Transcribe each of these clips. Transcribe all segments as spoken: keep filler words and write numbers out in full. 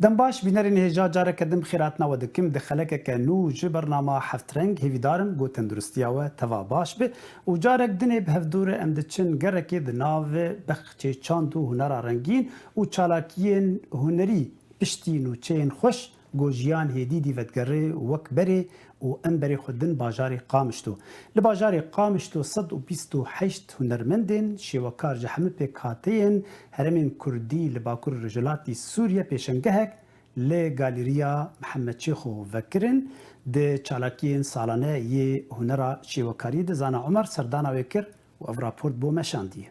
Dem baş, bînerên hêja, careke din bi xêr hatina we dikim. Di xelekeke nû ji bernama Heft Reng, hêvîdar im ku tenduristiya we teva baş be û carek dinê bi hevdû re em diçin gerekê di nav bexçê çand û hunera rengîn û çalakiyên hunerî piştî nûçeyên xweş ku Jiyan Hêdîdî vedigere wek berê û em berê xwe din bajarê Qamişlo. Li bajarê Qamişlo sed û bîst û heşt hunermendên şêwekar ji hemû pêkhateyên herêmên kurdî li Bakur û Rojhilatî Sûriye pêşengehek li Galeriya Mihemed Şêxo vekirin. Di çalakiyên salane yê hunera şêwekariyê de Zana Omer serdana wê kir û ev raport bo me şandiye.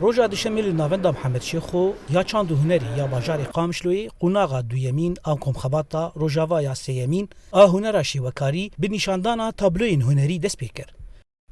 Roja Duşemê li Navenda Mihemed Şêxo ya Çand û Hunerê ya bajarê Qamişloyê qonaxa duyemîn a Komxebata Rojava ya Sêyemîn a Hunera Şêwekarî bi nîşandana tabloyên hunerî dest pê kir.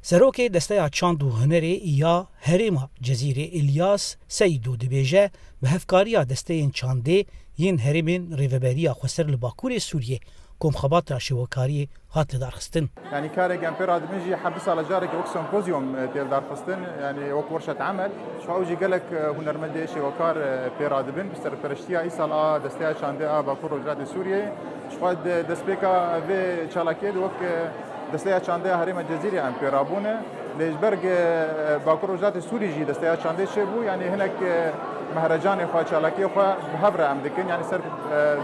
Serokê Desteya Çand û Hunerê ya Herêma Cezîrê Îlyas Seydo dibêje, bi hevkariya desteyên çandê yên herêmên Rêveberiya Xweser li Bakurê Sûriyê, Komxebata Şêwekariyê hat lidarxistin. Yanî karek em pê radibin jî her du sala careke wek sempozyum, e, tê lidarxistin, yanî wek werşet emel. Ji xwe ew jî gelek, e, hunermendê şêwekar, e, pê radibin bi serpereştiya îsal a Desteya Çandê a Bakur Rojhilatê Sûriyeyê. Ji xwe de destpêka vê çalakiyê de wek, e, Desteya Çandê ya Herêma Cezîrê em pê rabûne. Lê ji ber, e, Bakur Rojhilatê Sûrî jî Desteya Çandê çêbû, yanî hinek, e, mehrecanê xwe, çalakiyê xwe bi hev re em dikin. Yanî ser, e,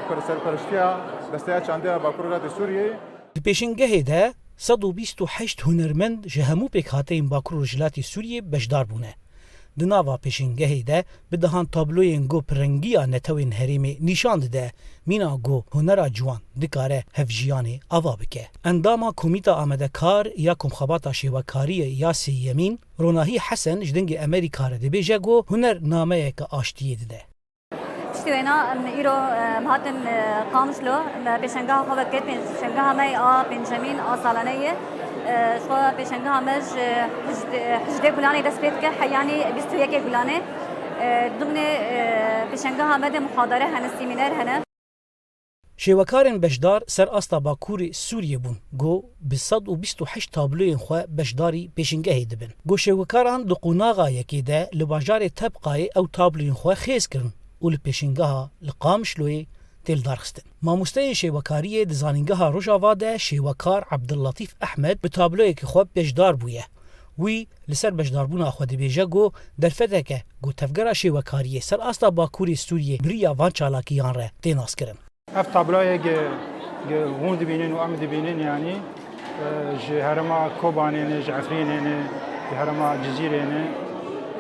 per-, serpereştiya Desteya Çandê ya Bakur Rojhilatê Sûriyeyê. Di pêşingehê de sed û bîst û heşt hunermend ji hemû pêkhateyên Bakur û Rojhilatê Sûriyê beşdar bûne. Di nava pêşingehê de bi dehan tabloyên ku pirengiya netewên herêmê nîşan dide, mîna ku hunera ciwan dikare hevjiyanê ava bike. Endama Komîta Amadekar ya Komxebata Şêwekariyê ya Sêyemîn, Ronahî Hesen ji Dengê Amerîka re dibêje ku huner nameyeke aştiyê dide. Piştî wêna em îro, em hatin, e, Qamişlo, me pêşengeha xwe vekir, pêşengeha me a pêncemîn a salaneyê. E, ji xwe pêşengeha me ji hejdê, hejdê Gulanê dest pê dike, heyanî bîst û yekê Gulanê. E, dimnê, e, pêşengeha me de muhadere hene, semîner hene. Şêwekarên beşdar ser asta Bakurê Sûriyê bûn, ku bi sed û bîst û heşt tabloyên xwe beşdarî pêşingehê dibin. Ku şêwekaran di qonaxa yekê de li bajarê Tebqayê ew tabloyên xwe xêz kirin û li pêşingeha li Qamişloyê tê lidarxistin. Mamosteyên şêwekariyê di Zanîngeha Rojava de şêwekar Ebdilletîf Ehmed bi tabloyekê xwe beşdar bûye. Wî li ser beşdarbûna xwe dibêje ku derfeteke ku tevgera şêwekariyê ser asta Bakurê Sûriyê bi riya van çalakiyan re tê naskirin. Ev tabloyê ge, ge hûn dibînin û em dibînin, yanî, e, ji herêma Kobanê ne, ji Efrînê ne, ji herêma Cizîrê ne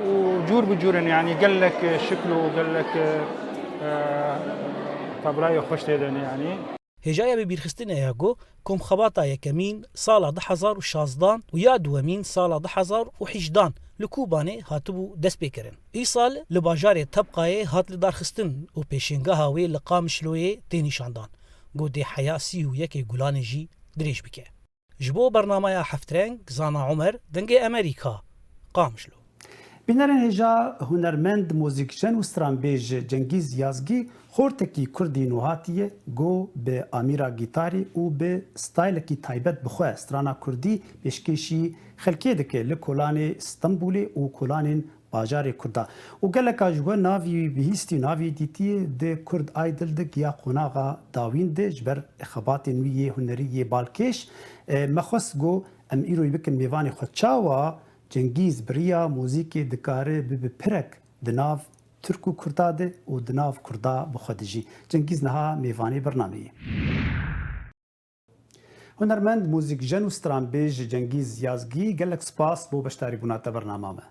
û cûr bi cûr in, yanî gelek şikl û gelek, e, tabloyê xweş tê de ne, yanî. Hêjaya bibîrxistinê ya ku Komxebata yekemîn sala du hezar û şazdan û ya duwemîn sala du hezar û hejdan li Kobanê hatibû destpêkirin. Îsal li bajarê Tebqayê hat lidarxistin û pêşêngeha wê li Qamişloyê tê nîşandan. Ku dê heya sî û yekê Gulanê jî dirêj bike. Ji bo bernameya Heftreng, Zana Omer, Dengê Amerîka, Qamişlo. Bînerên hêja, hunermend, muzîkjen û stranbêj Cengîz Yazgî xortekî kurdî nûhatî ye, ku bi amîra gîtarê û bi staylekî taybet bi xwe strana kurdî pêşkêşî xelkê dike li kolanê Stenbolê û kolanên bajarê Kurda. Û geleka ji we navî wî bihîstî, navî dîtî di Kurd Idol de giya qonaxa dawîn de ji ber xebatên wî yê hunerî yê balkêş. E, me xwest ku em îro wî bikin mêvanê xwe. Çawa Cengîz bi riya muzîkê dikare bibe pirek di nav Tirk û Kurda de û di nav Kurda bi xwe de jî? Cengîz niha mêvanê bernameyê. Hunermend, muzîkjen û stranbêj Cengîz Yazgî, gelek spas bo beşdarîbûna te bernama me.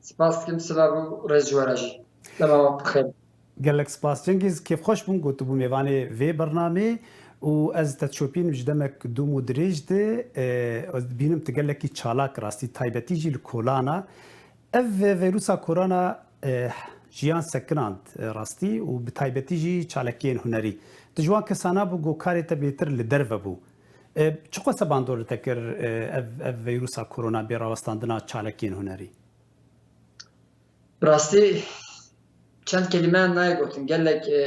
Spas dikim, silav û rêz ji we re jî. Dema we bi xêr. Gelek spas Cengîz, kêfxweş bûm ku tu bû mêvanê vê bernamê û ez te dişopînim ji demek dûm û dirêj de, e, ez dibînim tu gelekî çalak rastî, taybetî jî li kolana. Ev veyrusa korona, e, jiyan sekinand, e, rastî û bi taybetî jî çalakiyên hunerî. Tu ji wan kesana bû ku karê te bêtir li derve bû. E, çiqo sebandor li te kir, e, ev, ev veyrusa korona bê rawestandina çalakiyên hunerî? Bi rastî çend kelîme nayê gotin. Gelek, e,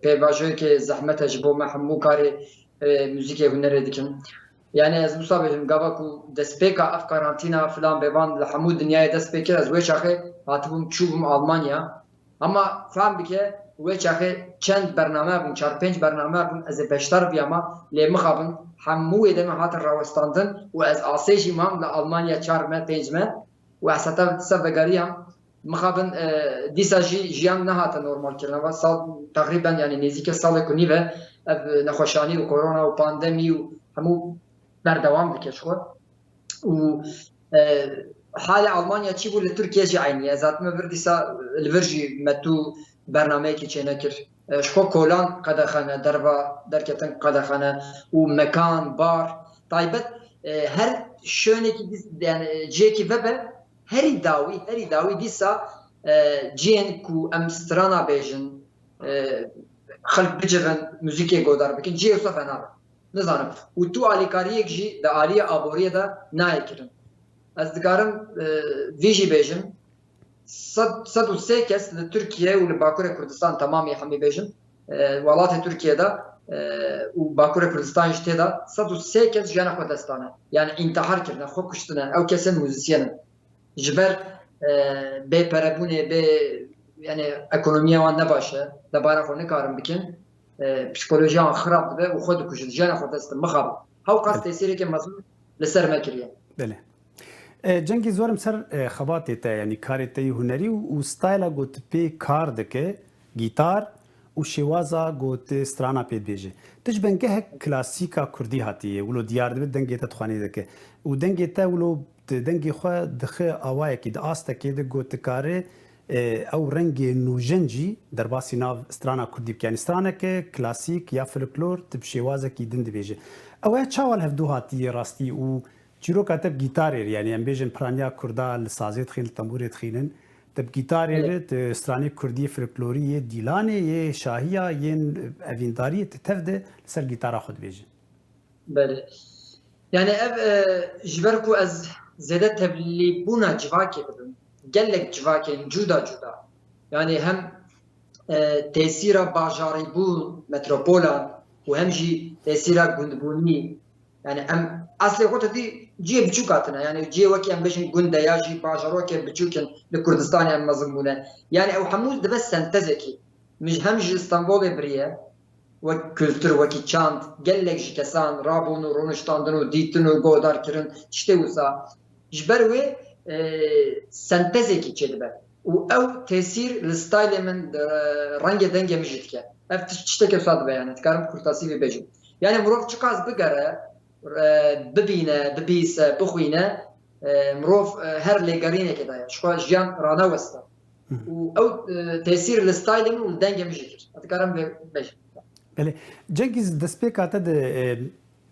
pêvajoyekê zehmet e ji bo me hemû karê, e, muzîkê hunerê dikin. Yani ez wisa bêjim, gava ku destpêka ev karantîna filan bêvan li hemû dinyayê dest pê kir, ez wê çaxê hatibûm çûbûm Almanya. Ama fehm bike, Wê çaxê çend bername bûn, çar pênc bername bûn, ez ê beşdar biyama, lê mixabin hemû wê demê hatin rawestandin û ez asê jî mam li Almanya çar me, pênc me û ez heta dîsa vegariyam. Mixabin, e, dîsa jî jiyan nehate normalkirin. Eva sal teqrîben, yani nêzîke salek û nîv e, ev nexweşanî û korona û pandemî û hemû berdewam dike ji xwe. Û, e, halê Almanya çi bû, li Tirkiye jî eynî ye. Ez hatime vir dîsa, li vir jî me tu bernameyekî çênekir. E, ji xwe kolan qedexane, derva derketin qedexane û mekan, bar, taybet, e, her şonekî dîs-, yani cihekî vebe, herî dawî, herî dawî dîsa, e, cihên ku em strana bêjin, e, xelk bicivin, muzîkê godar bikin, cihê wisa venabe. Nizanim. Û tu alîkariyek jî di aliyê aboriyê de nayê kirin. Ez dikarim, e, vî jî bêjim, sed, sed û sê kes li Tirkiye û li Bakurê Kurdistan, temamê hemî bêjim, e, welatê Tirkiye de, e, û Bakurê Kurdistan jî tê de, sed û sê kes jiyana xwe dest dane. Yani întihar kirine, xwe kuştine. Ew kesên muzîsyen in. Ji ber, e, bêperebûnê, bê, yani ekonomiya wan ne baş e, debara xwe nikarin bikin, e, psîkolojiya wan xirab dibe û xwe dikujin, jiyana xwe dest didin, mixabin. Hewqas tesîreke mezin li ser me kiriye. Belê. E, Cengîz, werim ser, e, xebatê te, yanî karê te yê hunerî û, û stayla ku tu pê kar dike, gîtar û şêwaza ku tu strana pê dibêje. Tu ji bengehek klasîka kurdî hatiye, wilo diyar dibe dengê te dixwanê dike. Û dengê te wilo tu dengê xwe dixe awayekî, di astekê de ku tu karê, e, ew rengê nûjen jî derbasî nav strana kurdî bike. Yanî straneke klasîk ya folklor tu bi şêwazekî din dibêje. Ew e çawa li hevdû hatiye rastî û çîroka te bi gîtarê re, yanî em bêjin piraniya kurda li sazê dixîn, li tembûrê dixînin. Te bi gîtarê Evet. re, tu stranê kurdî, folklorî yê dîlanê, yê şahiya, yên evîndariyê, tu tev de li ser gîtara xwe dibêjî. Belê. Yani ev, e, ji ber ku ez zêde tevlîbûna civakê dibim. Gelek civakên cuda cuda. Yani hem, e, tesîra bajarîbûn, metropolan û hem jî tesîra gundbûnî. Yani em eslê xwe te dî cihê biçûk hatine. Yani cihê wekî em bêjin gund e ya jî bajarokê biçûk in li Kurdistanê em mezin bûne. Yani ew hemû dibe sentezekî. Min hem ji Stenbolê biriye, wek kultur, wekî çand, gelek ji kesan rabûn û rûniştandin û dîtin û godarkirin, tiştê wisa. Ji ber wê, e, sentezekî çêdibe. Û ew tesîr li staylê min, e, rengê dengê min jî dike. Ev tiş-, tiştekê wisa dibe, yani dikarim kurtasî vê bêjim. Yani mirov çiqas bigere, e, bibîne, bibîse, bixwîne, e, mirov, e, her lêgerînekê de ye. Ji xwe jiyan raneweste. Hı. Û ew, e, tesîr li staylê min û li dengê min jî kir. Ez dikarim vê bêjim. Belê. Cengîz, destpêka te de, e,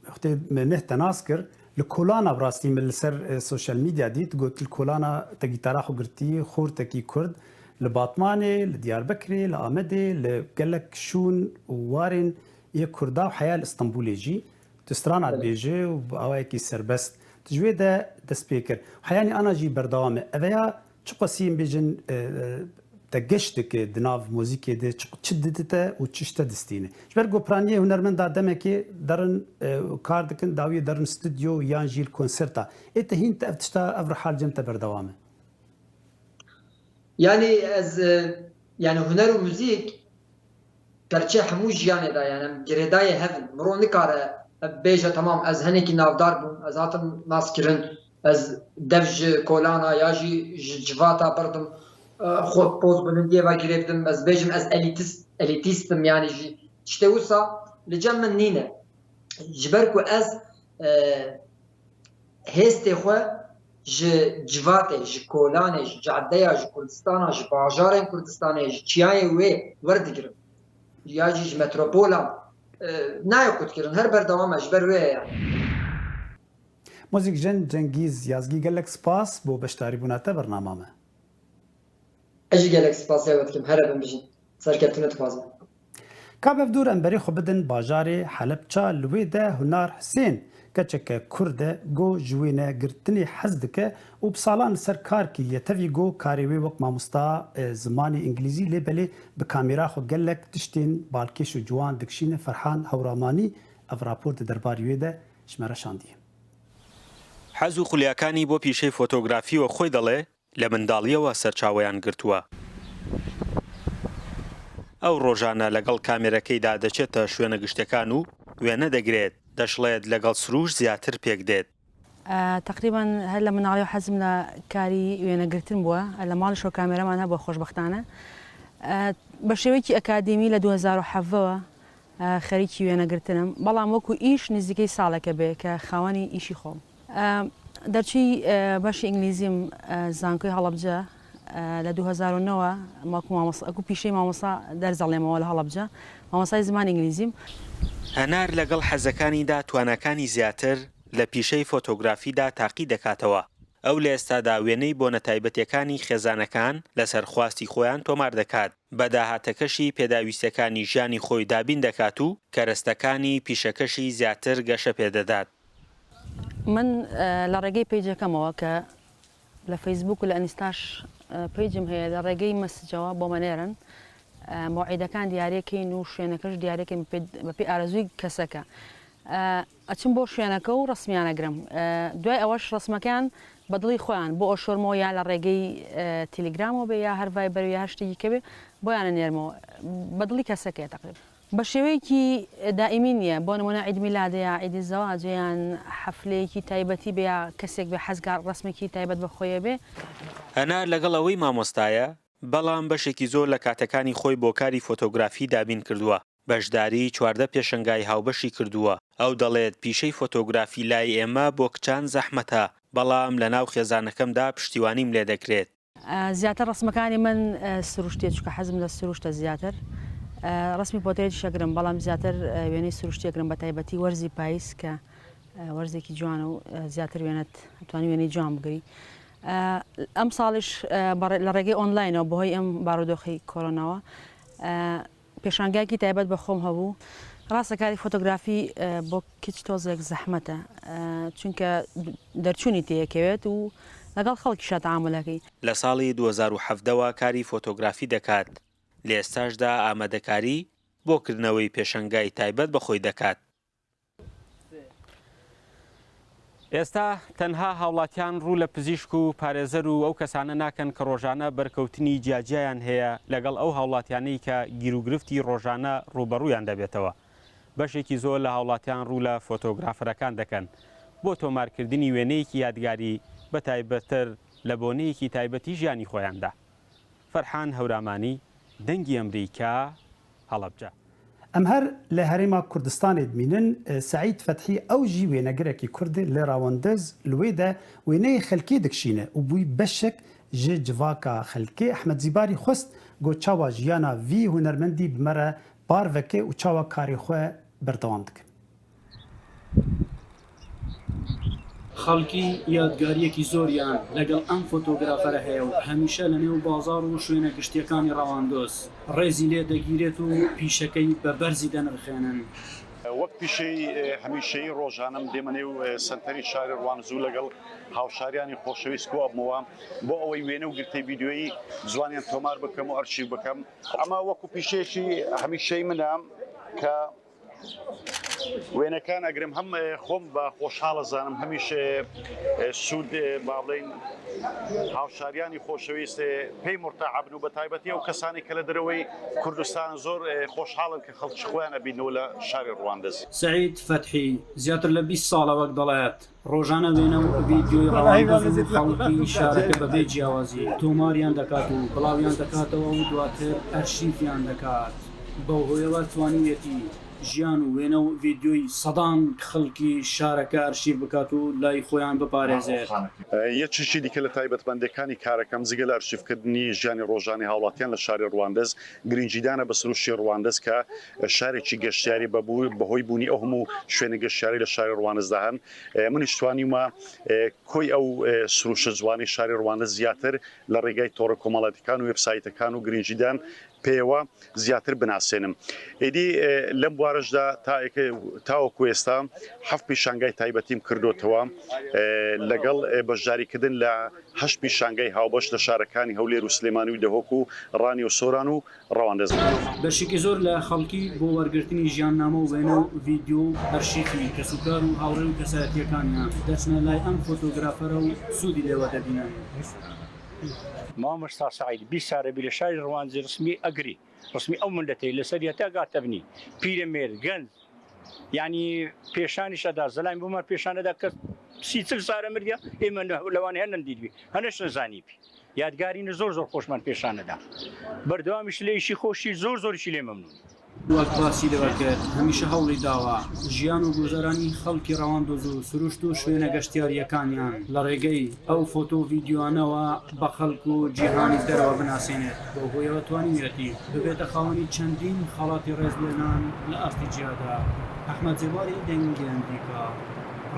wextê me neh te nas kir, li kolana bi rastî min li ser, e, sosyal medya dît, got, li kolana te gîtara xwe girtî, xortekî kurd, li Batmanê, li Diyarbekirê, li Amedê, li gelek şûn û warên yê kurda û heya li Stenbolê jî. Tu strana Evet. dibêje û bi awayekî serbest tu ji wê de dest pê kir. Heyanî ana jî berdewam e. Ev ya çiqasî em bêjin, e, e, te geş dike di nav muzîkê de, çi, çi didite û çi ji te distîne? Ji ber ku piraniyê hunermenda demekê derin, e, kar dikin, dawiyê derin stûdyo yan jî li konserta. Ê te hîn te ev tişta, ev rihal cem te berdewam e? Yani ez, e, yani huner û muzîk perçe hemû jiyanê de, yani em girêdayê hev in. Mirov nikare bêje, temam, ez henekî navdar bûm, ez hatim naskirin, ez dev ji kolana ya jî ji civata birdim, e, xwe poz bilindiyê ve girêvdim, ez bêjim ez elîtist, elîtîst im, yani jî tiştê wisa li cem min nîne. Ji ber ku ez, e, hêstê xwe ji civatê, ji kolanê, ji cadeya, ji Kurdistana, ji bajarên Kurdistanê, ji çiyayê wê werdigirim. Ya jî ji metropolan, e, nayê qutkirin, her berdewam e, ji ber wê ye yani. Muzîkjen Cengîz Yazgî, gelek spas bo beşdarîbûna te bernama me. Ez jî gelek spasiya we dikim. Here bin bijîn. Serkeftinê dixwazim. Ka bev dûr em berê xwe bidin bajarê Helebça, li wê de Hunar Hisên, keçeke Kurd e, go ji wênegirtinê hez dike û bi salan li ser kar kiriye. Tevî go karê wê wek mamosta, e, zimanê îngilîzî, lê belê bi kamêra xwe gelek tiştên balkêş û ciwan dikişîne. Ferhan Hewramanî ev rapor di derbarî wê de ji me re şandiye. حەز و خولیاکانی بۆ پیشەی فۆتۆگرافی و خۆی دەڵێ لە منداڵییەوە سەرچاوەیان گرتووە. ئەو ڕۆژانە لەگەڵ کامێرەکەیدا دەچێتە شوێنە گشتیەکان و وێنە دەگرێت، دەشڵێت لەگەڵ سروش زیاتر پێک دێت. تەقریبەن هەر لە مناڵیەوە حەزم لە کاری وێنەگرتن بووە، لە ماڵیشەوە کامێرەمان هەبووە خۆشبەختانە. بە شێوەیەکی ئەکادیمی لە دوو هەزار و حەڤدەوە خەریکی وێنەگرتنم، بەڵام وەکو ئیش نزیکەی ساڵێکە بێ کە خاوەنی ئیشی خۆم. دەرچووی بەشی ئینگلیزیم زانکۆی هەڵەبجە لە دوو هەزار و نۆوە، وەکو مامۆستا، وەکو پیشەی مامۆستا دەرزەڵێمەوە لە هەڵەبجە، مامۆستای زمان ئینگلیزیم. هەنار لەگەڵ حەزەکانیدا تواناکانی زیاتر لە پیشەی فۆتۆگرافیدا تاقی دەکاتەوە. ئەو لە ئێستادا وێنەی بۆنە تایبەتیەکانی خێزانەکان لەسەر خواستی خۆیان تۆمار دەکات، بە داهاتەکەشی پێداویستیەکانی ژیانی خۆی دابین دەکات و کەرەستەکانی پیشەکەشی زیاتر گەشە پێدەدات. من لە ڕێگەی پەیجەکەمەوە کە لە فەیسبووک و لە ئەنیستاش پەیجم هەیە، لە ڕێگەی مەسجەوە بۆ مەنێرن مەوعیدەکان دیارەکەین و شوێنەکەش دیارەکەین بە پێی ئارەزووی کەسەکە. ئەچم بۆ شوێنەکە و ڕسمیانەگرم. دوای ئەوەش ڕسمەکەیان بە دڵی خۆیان بۆ ئەشۆرمەوە، یا لە ڕێگەی تیلیگرامەوە بێ، یا هەر ڤایبەر، یا هەر شتێکی کەبێ، بۆیانە نێرمەوە. بە دڵی کەسەکەیە تەقریبا. بە شێوەیەکی دائیمی نییە، بۆ نمونە عید میلادە یا عیدی زەواجە یان حەفلەیەکی تایبەتی بێ یا کەسێک بێ حەزکار ڕسمێکی تایبەت بە خۆیە بێ. هەنار لەگەڵ ئەوەی مامۆستایە، بەڵام بەشێکی زۆر لە کاتەکانی خۆی بۆ کاری فۆتۆگرافی دابین کردووە. بەشداری چواردە پێشەنگای هاوبەشی کردووە. ئەو دەڵێت پیشەی فۆتۆگرافی لای ئێمە بۆ کچان زەحمەتە، بەڵام لە ناو خێزانەکەمدا پشتیوانیم لێ دەکرێت. زیاتر ڕسمەکانی من سروشتیە، چونکە حەزم لە سروشتە زیاتر. ڕسمی پۆترێتیش ئەگرم، بەڵام زیاتر وێنەی سروشتی ئەگرم، بە تایبەتی وەرزی پاییز کە وەرزێکی جوانە و زیاتر وێنەت توانی وێنەی جوان بگری. ئەم ساڵیش لە ڕێگەی ئۆنلاینەوە بەهۆی ئەم بارودۆخی کۆرۆناوە پێشانگایەکی تایبەت بە خۆم هەبوو. ڕاستە کاری فۆتۆگرافی بۆ کچ تۆزێک زەحمەتە، چونکە دەرچوونی تێکەوێت و لەگەڵ خەڵکیشا تەعامولەکەی. لە ساڵی دوو هەزار و حەڤدەوە کاری فۆتۆگرافی دەکات، لە ئێستاشدا ئامادەکاری بۆ کردنەوەی پێشەنگای تایبەت بە خۆی دەکات. ئێستا تەنها هاوڵاتیان ڕوو لە پزیشک و پارێزەر و ئەو کەسانە ناکەن کە ڕۆژانە بەرکەوتنی جیاجیایان هەیە لەگەڵ ئەو هاوڵاتیانەی کە گیروگرفتی ڕۆژانە ڕووبەڕوویان دەبێتەوە. بەشێکی زۆر لە هاوڵاتیان ڕوو لە فۆتۆگرافەرەکان دەکەن بۆ تۆمارکردنی وێنەیەکی یادگاری، بە تایبەتتر لە بۆنەیەکی تایبەتی ژیانی خۆیاندا. فەرحان هەورامانی، دەنگی ئەمریکا، هەڵەبجە. Em her li Herêma Kurdistanê dimînin. Seîd Fethî ew jî wênegirekî Kurd e, lê rawendiz li wê de wêneyê xelkê dikişîne û bûyî beşek ji civaka xelkê. Ehmed Zîbarî xwest ku çawa jiyana vî hunermendî bi me re parve ke û çawa karê xwe berdewam dike. خەڵکی یادگاریەکی زۆریان لەگەڵ ئەم فۆتۆگرافەرە هەیە و هەمیشە لە نێو بازاڕ و شوێنە گشتیەکانی ڕەواندۆز ڕێزی لێ دەگیرێت و پیشەکەی بە بەرزی دەنرخێنن. وەک پیشەی هەمیشەیی ڕۆژانەم دێمە نێو سەنتەری شاری ڕوانزوو لەگەڵ هاوشاریانی خۆشەویست کۆ ئەبمەوە بۆ ئەوەی وێنە و گرتەی ڤیدیۆیی جوانیان تۆمار بکەم و ئەرشیڤ بکەم. ئەمە وەکو پیشەیەکی هەمیشەی منە کە وێنەکان ئەگرم، هەم خۆم بە خۆشحاڵ ئەزانم، هەمیش سوود با بڵێین هاوشاریانی خۆشەویست پێی مرتاحە بن و بە تایبەتی ئەو کەسانی کە لە دەرەوەی کوردستان زۆر خۆشحاڵن کە خەڵکی خۆیان ئەبینەوە لە شاری ڕواندز. سەعید فەتحی زیاتر لە بیست ساڵە وەک دەڵێت ڕۆژانە وێنە و ڤیدیۆی ڕەواندز و خەڵکی شارەکە بەبێ جیاوازی تۆماریان دەکات و بڵاویان دەکاتەوە و دواتر ئەرشیڤیان دەکات. بەو هۆیەوە توانیویەتی ژیان و وێنە و ڤیدیۆی سەدان خەڵکی شارەکە ئەرشیڤ بکات و لای خۆیان بپارێزێت. یەکێکی دیکە لە تایبەتمەندیەکانی کارەکەم جگە لە ئەرشیڤکردنی ژیانی ڕۆژانەی هاوڵاتیان لە شاری ڕواندز، گرنگیدانە بە سروشتی ڕواندز کە شارێکی گەشتیاری بە بوو بەهۆی بوونی ئەو هەموو شوێنە گەشتیاری لە شاری ڕواندزدا هەن. منیش توانیومە کۆی ئەو سروشە جوانەی شاری ڕواندز زیاتر لە ڕێگای تۆڕە کۆمەڵاتیەکان و وێبسایتەکان و گرنگیدان پێیەوە زیاتر بناسێنم. ئیدی لەم بوارەشدا تاوەکو ئێستا حەفت پیشانگای تایبەتیم کردۆتەوە لەگەڵ بەشداریکردن لە هەشت پیشانگای هاوبەش لە شارەکانی هەولێر و سلێمانی و دەهۆک و ڕانی و سۆران و ڕەواندز بوو. بەشێکی زۆر لە خەڵکی بۆ وەرگرتنی ژیاننامە و وێنە و ڤیدیۆ و ئەرشیفی کەسوکار و هاوڕێ و کەسایەتیەکانیان دەچنە لای ئەم فۆتۆگرافەرە و سوودی لێوە دەبینن. مامۆستا سەعید بیست ساڵە بی لە شاری ڕواندز ڕسمی ئەگری. ڕسمی ئەو ملەتەی لەسەر یەتە گاتەبنی، پیرە مێر، گەنج، یعنی پێشانیشەدا، زەلای بۆمان پێشانەدا کە سی چل سارە مردیا، ئێمە نە-، لەوانەیە نەندیدبی، هەنەش نەزانیبی. یادگارینە زۆر زۆر خۆشمان پێشانەدا. بەردەوامیش لە ئیشی خۆشی زۆر زۆرشی لێ مەمنون. وەک باسی لەوە کرد، هەمیشە هەوڵی داوە ژیان و گوزەرانی خەڵکی ڕەواندۆز و سروشت و شوێنە گەشتیاریەکانیان لە ڕێگەی ئەو فۆتۆ و ڤیدیۆانەوە بە خەڵک و جیهانی دەرەوە بناسێنێت. بۆ هۆیەوە توانیویەتی ببێتە خاوەنی چەندین خەڵاتی ڕێزلێنان لە ئاستی جیادا. ئەحمەد زێواری، دەنگی ئەمریکا،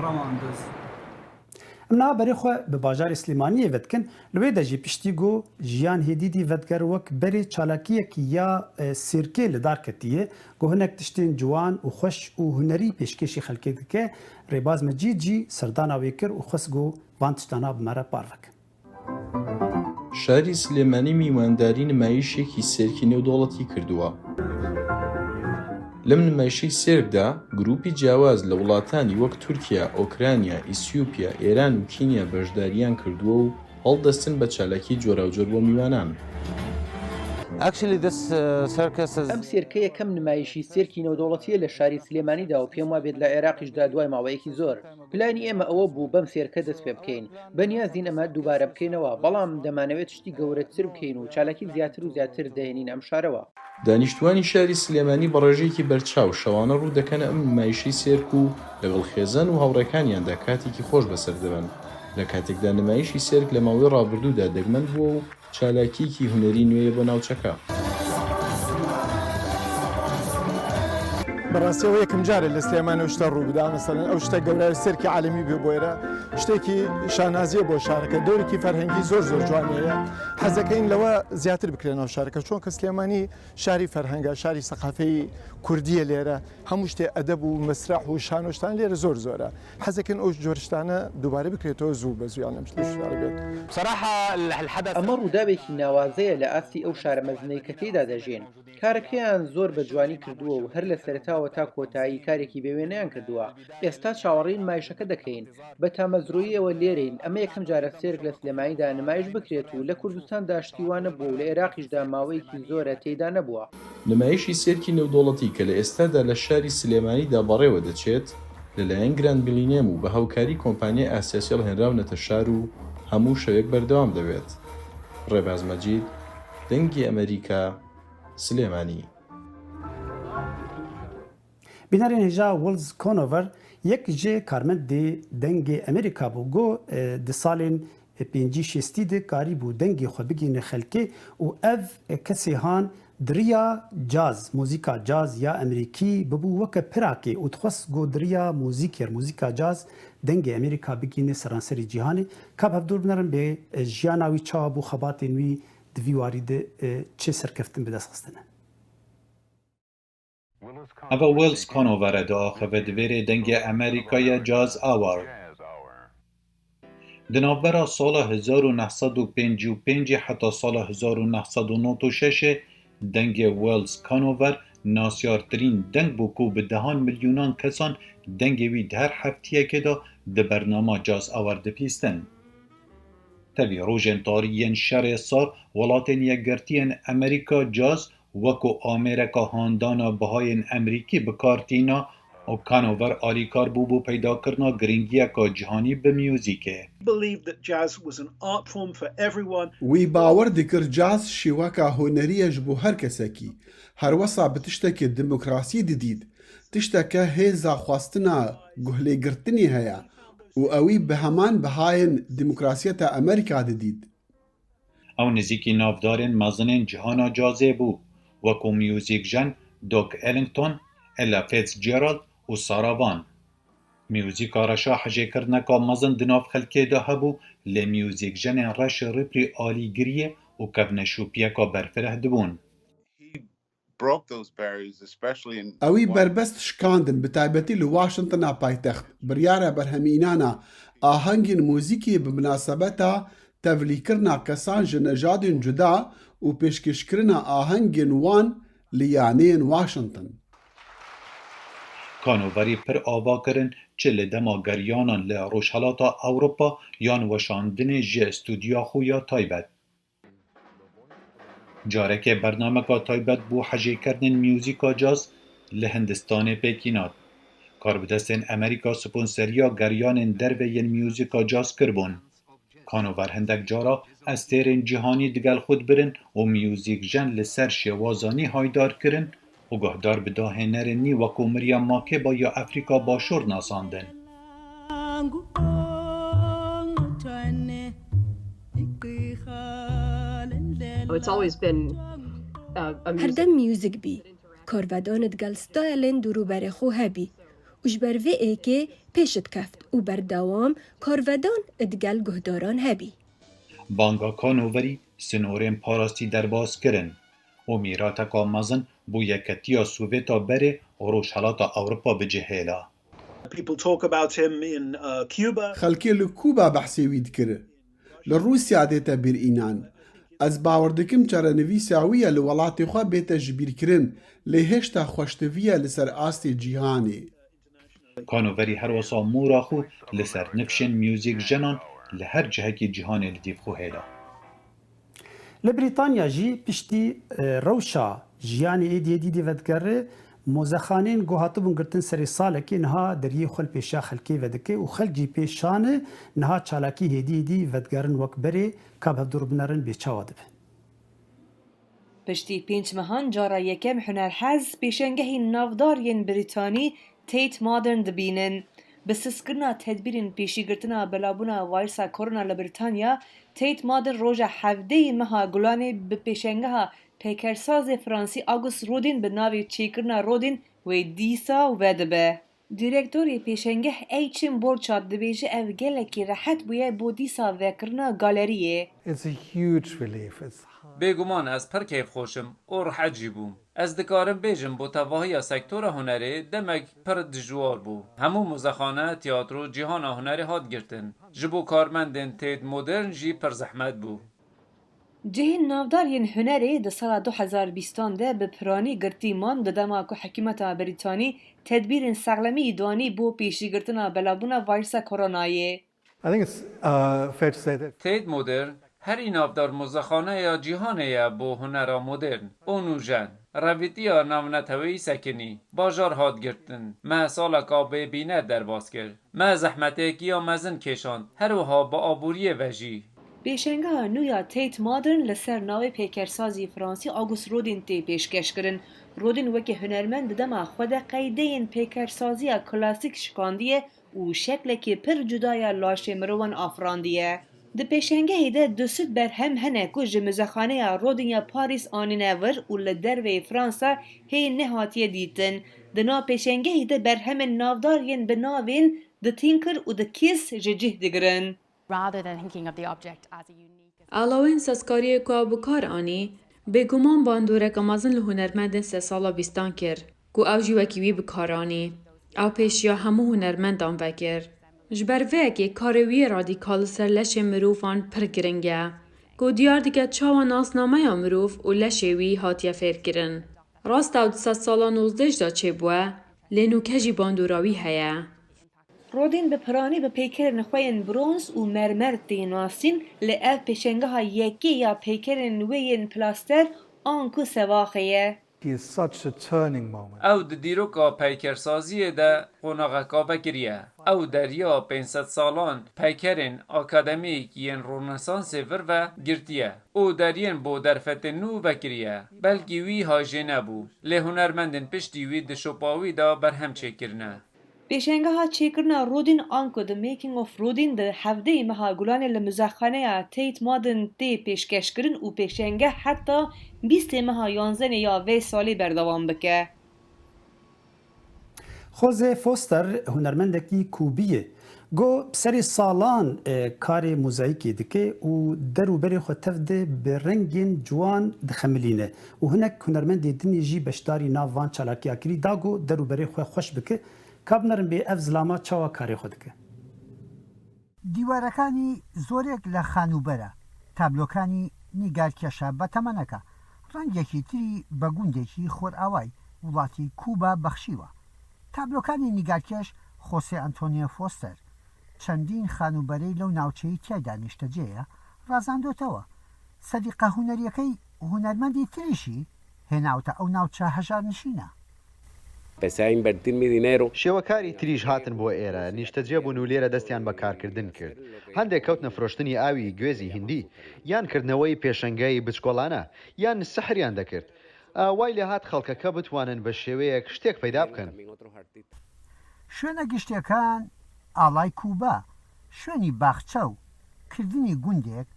ڕەواندز. Em niha berê xwe bi bajarê Silêmaniyê vedikin. Li wê de jî piştî ku Jiyan Hêdîdî vediger wek berê çalakiyekî ya, e, sêrkê li dar ketiye, ku hinek tiştên ciwan û xweş û hunerî pêşkêşî xelkê dike, Rêbaz Mecîd jî serdana wê kir û xwest ku van tiştana bi me re parve ke. Şarî Silêmanî mîwandarî nimayîşekî sêrkî nêwdewletî kirduwa. Lem nimayîşê sêrk de grûpî ciyawaz li welatanî wek Tirkiye, Ukrayna, Îsiyopya, Êran û Kenya beşdariyan kirduwe û hildestin bi çalakî coracor bo mîwanan. Actually, this, uh, circus is Em sêrke yekem nimayîşî sêrkî newdewletî ye li şarî Silêmanî de û pêm wabêt li Iraqîş de duay maweyekî zor. Planî ême ewe bû bem sêrke dest pê bikeyn. Bi niyaz dîn eme dubare bikeyneva, belam demane wê tiştî gewretir bikeyn û çalakî ziyatir û ziyatir dehênîn em şarewa. دانیشتوانی شاری سلێمانی بە ڕێژەیەکی بەرچاو شەوانە ڕوو دەکەنە ئەم نمایشەی سێرک و لەگەڵ خێزان و هاوڕێکانیاندا کاتێکی خۆش بەسەر دەبەن. لە کاتێکدا نمایشی سێرک لە ماوەی ڕابردوودا دەگمەن بووە و چالاکیەکی هونەری نوێیە بۆ ناوچەکە. بەڕاستی ئەوە یەکەم جارە لە سلێمانەوە شتە ڕوو بدا، مەسەلەن ئەو شتە گەورە سێرکی عالەمی بێ بۆ ئێرە، شتێکی شانازیە بۆ شارەکە، دەورێکی فەرهەنگی زۆر زۆر جوانەیە. حەزەکەین لەوە زیاتر بکرێنەوە شارەکە، چونکە سلێمانی شاری فەرهەنگە، شاری سەقافەی کوردیە، لێرە هەموو شتێ ئەدەب و مەسرەح و شانۆشتان لێرە زۆر زۆرە. حەزەکەین ئەو جۆرشتانە دووبارە بکرێتەوە زوو بە زوو، یان ئەم شتە شارە بێت. بصراحة الحدث ئەمە ڕووداوێکی ناوازەیە لە ئاستی ئەو شارە مەزنەی کە تێیدا دەژین. کارەکەیان زۆر بە جوانی کردووە و هەر لە سەرەتاوە تا کۆتایی کارێکی بێ وێنەیان کردووە. ئێستا چاوەڕێی نمایشەکە دەکەین. بە تامەزرۆییەوە لێرەین. ئەمە یەکەم جارە سێرک لە سلێمانیدا نمایش بکرێت و لە کوردستاندا شتی وا نەبووە و لە عێراقیشدا ماوەیەکی زۆرە تێیدا نەبووە. نمایشی سێرکی نێودەوڵەتی کە لە ئێستادا لە شاری سلێمانیدا بەڕێوە دەچێت، لەلایەن گراند میلینیەم و بە هاوکاری کۆمپانیای ئاسیاسیڵ هێنراونەتە شار و هەموو شەوێک بەردەوام دەبێت. ڕێباز مەجید، دەنگی ئەمریکا، سلێمانی. Bînerên hêja Welles Conover yek ji karmendê Dengê Amerîka bû, got, e, di salên pêncî şêstî de karîbû dengê xwe bigihîne xelkê û ev kesê han di riya caz, muzîka caz ya Amerîkî bibû weke pirakê û dixwest got di riya muzîkê, muzîka caz dengê Amerîka bigihîne seranserê cîhanê. Kap hevdûr binerin bê, e, jiyana wî çawa bû, xebatên wî di vî warî de, e, çi serkeftin bi dest xistine. Eva Welles Conover e diaxive di vêrê dengê Amerîka ye Jazz Hour. Di navbera sala hezar û neh sed û pêncî û pêncî heta sala hezar û neh sed û nod û şeş dengê Welles Conover nasyartirîn deng bû ku bi dehan milyonan kesan dengê wî di her heftiyekê de di bernama Jazz Hour dipîstin. Tevî rojên tarî yên şerê sar, Welatên Yekgirtiyên Amerîka caz weko amêreka handana bihayên Amerîkî bi kar tîna û Conover alîkar bû bo peydakirina giringiyeka cîhanî bi muzîkê. Believed that jazz was an art form for everyone. Wî bawer dikir caz şêweka hunerî ye ji bo her kesekî. Her wesa bi tiştekê demokrasî didît. Tişteke hêza xwestina guhlêgirtinê heye û ewî bi heman bihayên demokrasiyeta Amerîka didît. Ew nizîkî navdarên mezinên cihana cazê bû, wekû muzîkjen Duke Ellington, Ella Fitzgerald û Sarah Vaughan. Muzîka reşa hejêkirineka mezin di nav xelkê de hebû, lê muzîkjenên reş rîprî alîgiriyê û kevneşopiyeka berfireh dibûn. He broke those barriers, especially in Ewî berbest şikandin, bi taybetî li Washingtona paytext. Biryara berhemînana ahengên muzîkê bi minasebeta tevlîkirina kesan ji nejadên cuda û pêşkêşkirina ahengên wan li yaneyên Washington. Kanoverî pir ava kirin, çi li dema geriyanan li Rojhelata Ewropa yan weşandinê ji stûdyoya xwe ya taybet. Careke bernameka taybet bo hejêkirinên muzîka caz li Hindistanê pêkî nat. Karbidestên Amerîka sponseriya geriyanên derve yên muzîka caz kiribûn. Kanover hindek cara estêrên cîhanî digel xwe dibirin û muzîk jen li ser şêwaza nî haydar kirin û guhdar bi dahênerên nî wekû Miriam Makeba ya Afrîka Başûr nasandin. It's always been uh, a music. Herdem muzîk bî. Karvedan digel stayelên dûrûberê xwe hebî û ji ber vê êkê pêş dikeft û berdewam karvedan digel guhdaran hebî. Banga Kanoverî sinorên parastî derbas kirin û mîrateka mezin bo yeketiya Sovêta berê û Rojhelata Ewropa bicihêla. People talk about him in uh, Cuba. Xelkê li Kuba behsê wî dikir. Li Rûsya dête bîr înan. Ez bawer dikim çarenivîsa wî ye li welatê xwe bête jibîrkirin, lê hêşta xweştiviye li ser astê cîhanê. Kanoverî herwesa mora xwe li ser nifşên muzîk jenan li her cihekî cîhanê li dîv xwe hêla. Li Brîtanya jî piştî e, rewşa jiyanê êdî êdî dî vedigere, mozexanên ku hatibûn girtin serê salekê niha deriyê xwe li pêşiya xelkê vedike û xelk jî pê şan e niha çalakî hêdî êdî vedigerin wek berê ka bi hevdû re binerin bê çawa dibe. Piştî pênc mehan cara yekem hunerhez pêşengehên navdar yên Brîtanî Tate Modern dibînin. Bi sizkirina tedbîrên pêşîgirtina belavbûna vayrusa Korona li Brîtanya, Tate Modern roja hevdeyê meha Gulanê bi pêşengeha peykersazê Fransî Auguste Rodin bi navê Çêkirina Rodin wê dîsa vedibe. Direktorê pêşengeh Eyçin Borçat dibêje ev gelekî rehet bûye bo dîsa vekirina galeriyê. It's a huge relief. It's hard. Bêguman ez pir keyfxweş im û rehet jî bûm. Ez dikarim bêjim bo tevahiya sektora hunerê demek pir dijwar bû. Hemû muzexane, tiyatro, cîhana hunerê hat girtin. Ji bo karmendên Tate Modern jî pir zehmet bû. Cihên navdar yên hunerê di sala du hezar bîstan de bi piranî girtî man di dema ku hikûmeta Brîtanî tedbîrên sexlemî danî bo pêşîgirtina belavbûna vayrusa Koronayê. I think it's uh, fair to say that. Tate Modern herî navdar muzexaneya cîhanê ye bo hunera modern û nûjen. Revîtiya navneteweyî sekinî, bajar hat girtin, me saleka bêbîne derbas kir. Me zehmetêkiya mezin kêşand, her wiha bi aboriyê ve jî. Pêşengeha nû ya Tate Modern li ser navê pêkersazî Fransî Auguste Rodin tê pêşkêşkirin. Rodin wekî hunermend di dema xwe de qeydeyên pêkersaziya klasîk şikandiye û şeklekî pir cuda ya laşê mirovan afirandiye. Di pêşengehê de du sed berhem hene ku ji muzexaneya Rodin ya Parîs anîne vir û li derveyî Fransa hê nehatiye dîtin. Di nav pêşengehê de berhemên navdar yên bi navên The Tinker û The Kiss ji cih digirin. Rather than thinking of the object as a unique Alawên sazkariyê ku ew bi kar anî, bêguman bandoreke mezin li hunermendên sedsala bîstan kir, ku ew jî wekî wî bi kar anî. Ew pêşiya hemû hunermendan vekir. Ji ber vê yekê karê wî yê radîkal li ser leşên mirovan pir giring e, ku diyar dike çawa nasnameya mirov û leşê wî hatiye fêrkirin. Rast ew di sedsala nozdeh jî de çêbûye, lê nûke jî bandora wî heye. Rodin bi piranî bi peykerên xwe yên bronz û mermer tê nasîn, lê ev pêşengeha yekê ya peykerên wê yên plaster anku sevaxê ye. He is such a turning moment. Ew di dîroka peykersaziyê de qonaxeka vekirî ye. Ew deriya pênc sed salan peykerên akademîk yên Ronesansê vir ve girtiye û deriyên bo derfetên nû vekiriye. Belkî wî ha jê nebû, lê hunermendên piştî wî di şopa wî de berhem çêkirine. Pêşengeha çêkirina Rodin anku The Making of Rodin di hevdeyê meha Gulanê li muzexaneya Tate Modern tê pêşkêşkirin û pêşengeh heta bîstê meha yanzenê ya vê salê berdewam bike. Jose Foster hunermendekî Kubî ye. Go serê salan e, karê mozaîkê dike û der û berê xwe tev de bi rengên ciwan dixemilîne û hinek hunermendê dinê jî beşdarî nav van çalakiya kirî da go der û berê xwe xweş bike. Ka binerin bê ev zilama çawa karê xwe dike? دیوارەکانی زۆرێک لە خانوبەرە، تابلۆکانی نیگارکێشە بەتەمەنەکە، ڕەنگێکی تری بە گوندێکی خۆرئاوای وڵاتی کوبا بەخشیوە. تابلۆکانی نیگارکێش خۆسێ ئەنتۆنیۆ فۆستەر چەندین خانوبەرەی لەو ناوچەی تیایدا نیشتەجێیە ڕازاندۆتەوە. سەدیقە هونەریەکەی هونەرمەندی تریشی هێناوتە ئەو ناوچە هەژار نشینە. Empecé a invertir mi dinero. شێوەکاری تریش هاتن بۆ ئێرە، نیشتەجێ بوون و لێرە دەستیان بە کارکردن کرد. هەندێک کەوتنە فرۆشتنی ئاوی گوێزی هیندی، یان کردنەوەی پێشەنگای بچکۆڵانە، یان سحریان دەکرد. ئا، وای لێ هات خەڵکەکە بتوانن بە شێوەیەک شتێک پەیدا بکەن. شوێنە گشتیەکان ئاڵای کوبا، شوێنی باخچە و کردنی گوندێک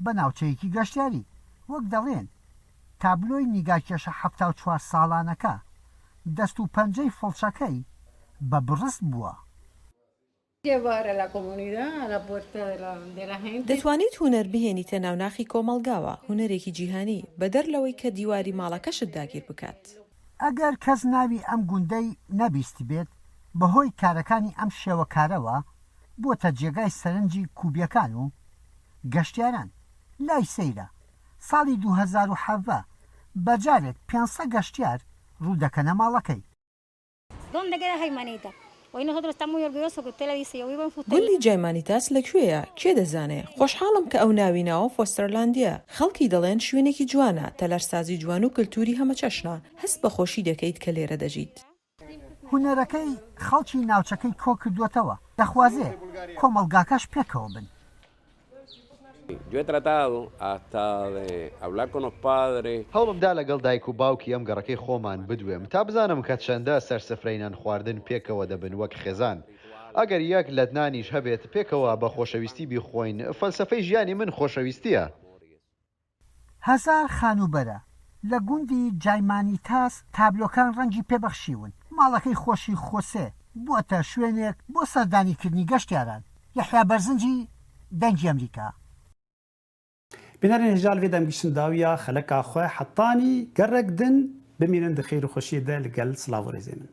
بە ناوچەیەکی گەشتیاری، وەک دەڵێن تابلۆی نیگارکێشە حەفتا و چوار ساڵانەکە، دەست و پەنجەی فڵچەکەی بە بڕست بووە. Llevar a la comunidad a la puerta de la, de la gente. دەتوانیت هونەر بهێنیتە ناو ناخی کۆمەڵگاوە، هونەرێکی جیهانی، بەدەر لەوەی کە دیواری ماڵەکەشت داگیر بکات. ئەگەر کەس ناوی ئەم گوندەی نەبیست بێت، بەهۆی کارەکانی ئەم شێوەکارەوە بۆتە جێگای سەرنجی کوبیەکان و گەشتیاران. لای سەیرە، ساڵی دوو هەزار و حەڤدە بەجارێک پێنج سەد گەشتیار ڕوو دەکەنە ماڵەکەی. ¿Dónde queda Jaimanita? Hoy nosotros estamos muy orgullosos que usted le dice, yo vivo en Fuste. گوندی جایمانیتاس لە کوێیە؟ کێ دەزانێ؟ خۆشحاڵم کە ئەو ناوی ناوە فۆستەرلاندیە. خەڵکی دەڵێن شوێنێکی جوانە، تەلارسازی جوان و کلتوری هەمەچەشنە. هەست بە خۆشی دەکەیت کە لێرە دەژیت. هونەرەکەی خەڵکی ناوچەکەی کۆ کردووەتەوە، دەخوازێ کۆمەڵگاکەش پێکەوە بن. Yo he tratado hasta de hablar con los padres. هەوڵم دا لەگەڵ دایک و باوکی ئەم گەڕەکەی خۆمان بدوێم، تا بزانم کە چەندە سەرسفرەی نان خواردن پێکەوە دەبن وەک خێزان. ئەگەر یەک لەت نانیش هەبێت، پێکەوە بە خۆشەویستی بیخۆین. فەلسەفەی ژیانی من خۆشەویستیە. هەزار خانوبەرە لە گوندی جایمانیتاس تابلۆکان ڕەنگی پێبەخشیون. ماڵەکەی خۆشی خۆسێ بووەتە شوێنێک بۆ سەردانیکردنی گەشتیاران. یەحیا بەرزنجی، دەنگی ئەمریکا. Bînerên hêja li vê demgiştin dawiya xeleka xwe hetanî gerek din bimînin di xêr û xweşiyê de li gel silav û rêzê min.